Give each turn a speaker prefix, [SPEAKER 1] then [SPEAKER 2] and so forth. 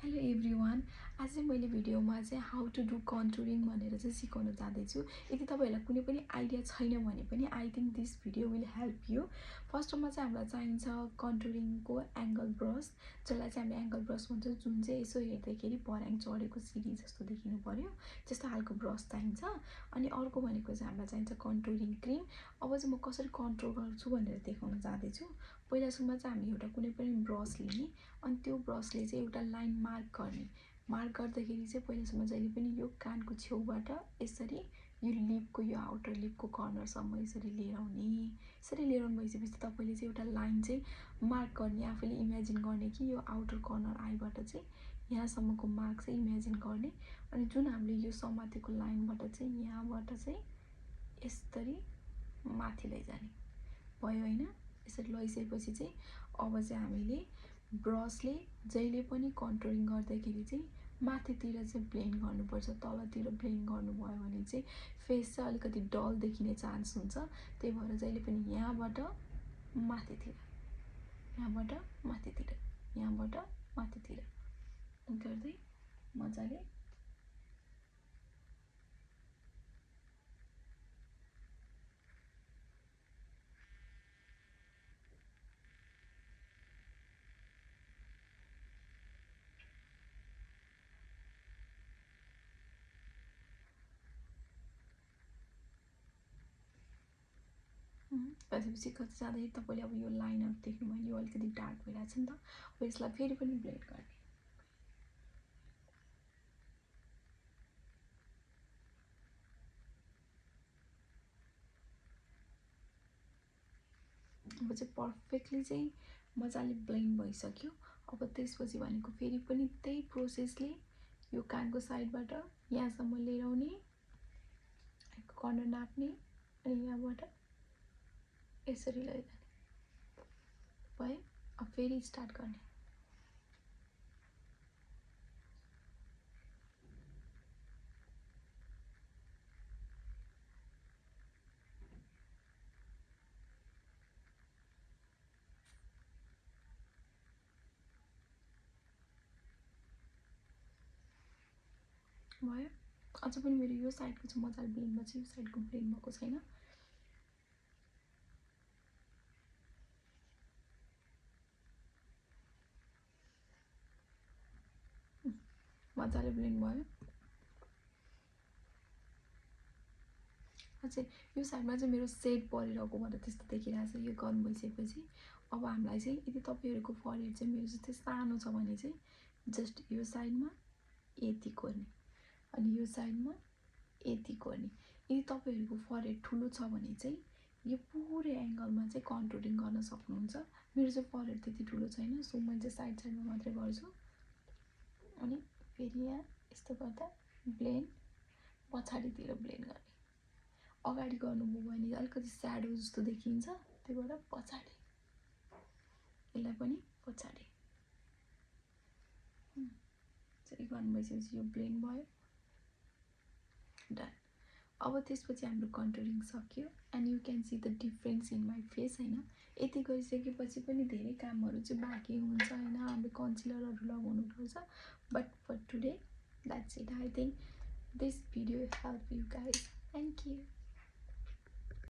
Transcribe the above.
[SPEAKER 1] Hello everyone, आज चाहिँ मैले भिडियोमा चाहिँ हाउ टु डु कन्टुरिङ भनेर चाहिँ सिकाउन जाँदैछु। यदि तपाईँहरूलाई कुनै पनि आइडिया छैन भने पनि I think this video will help you. फर्स्टमा चाहिँ हामीलाई चाहिन्छ कन्टुरिङको एङ्गल ब्रस, जसलाई चाहिँ हामीले एङ्गल ब्रस भन्छौँ, जुन चाहिँ यसो हेर्दाखेरि भर्याङ चढेको सिडी जस्तो देखिनु पर्यो, त्यस्तो खालको ब्रस चाहिन्छ। अनि अर्को भनेको चाहिँ हामीलाई चाहिन्छ कन्टुरिङ क्रिम। अब चाहिँ म कसरी कन्ट्रोल गर्छु भनेर देखाउन जाँदैछु। पहिला सुरुमा चाहिँ हामी एउटा कुनै पनि ब्रस लिने, अनि त्यो ब्रसले चाहिँ एउटा लाइन मार्क गर्दाखेरि चाहिँ पहिलासम्म जहिले पनि यो कानको छेउबाट यसरी यो लिपको यो आउटर लिपको कर्नरसम्म यसरी लिएर आउने। यसरी लिएर आउनु भइसकेपछि तपाईँले चाहिँ एउटा लाइन चाहिँ मार्क गर्ने, आफैले इमेजिन गर्ने कि यो आउटर कर्नर आईबाट चाहिँ यहाँसम्मको मार्क चाहिँ इमेजिन गर्ने। अनि जुन हामीले यो समातेको लाइनबाट चाहिँ यहाँबाट चाहिँ यसरी माथि लैजाने भयो होइन। यसरी लैसकेपछि चाहिँ अब चाहिँ हामीले ब्रसले जहिले पनि कन्टुरिङ गर्दाखेरि चाहिँ माथितिर चाहिँ ब्लेन्ड गर्नुपर्छ। तलतिर ब्लेन्ड गर्नुभयो भने चाहिँ फेस चाहिँ अलिकति डल देखिने चान्स हुन्छ। त्यही भएर जहिले पनि यहाँबाट माथितिर, यहाँबाट माथितिर, यहाँबाट माथितिर गर्दै मजाले त्यसपछि कति जाँदाखेरि तपाईँले अब यो लाइनहरू देख्नुभयो, यो अलिकति डार्क भइरहेको छ नि त। अब यसलाई फेरि पनि ब्लेन्ड गर्ने। अब चाहिँ पर्फेक्टली चाहिँ मजाले ब्लेन्ड भइसक्यो। अब त्यसपछि भनेको फेरि पनि त्यही प्रोसेसले यो कानको साइडबाट यहाँसम्म लिएर आउने, कर्नर नाप्ने, अनि यहाँबाट यसरी लैजाने भयो। अब फेरि स्टार्ट गर्ने। भयो। अझ पनि मेरो यो साइडको चाहिँ मजाले ब्लेन्ड भएको छ, यो साइडको ब्लेन्ड भएको छैन। मजाले ब्लेन्ड भयो। अझै यो साइडमा चाहिँ मेरो सेड परिरहेको भएर त्यस्तो देखिरहेको छ। यो गर्नु भइसकेपछि अब हामीलाई चाहिँ यदि तपाईँहरूको फरहेड चाहिँ मेरो जस्तै सानो छ भने चाहिँ जस्ट यो साइडमा यति कोर्ने, अनि यो साइडमा यति कोर्ने। यदि तपाईँहरूको फरहेड ठुलो छ भने चाहिँ यो पुरै एङ्गलमा चाहिँ कन्टुरिङ गर्न सक्नुहुन्छ। मेरो चाहिँ फरहेड त्यति ठुलो छैन, सो मैले चाहिँ साइड साइडमा मात्रै गर्छु। अनि फेरि यहाँ यस्तो गर्दा ब्लेन्ड, पछाडितिर ब्लेन्ड गर्ने। अगाडि गर्नुभयो भने अलिकति स्याडो जस्तो देखिन्छ, त्यही भएर पछाडि, यसलाई पनि पछाडि यसरी गर्नु भइसकेपछि यो ब्लेन्ड भयो, डन। अब त्यसपछि हाम्रो कन्टुरिङ सक्यो। And you can see the difference in my face होइन। यति गरिसकेपछि पनि धेरै कामहरू चाहिँ बाँकी हुन्छ होइन। हामीले कन्सिलरहरू लगाउनु पर्छ। But for today that's it. I think this video help you guys. Thank you.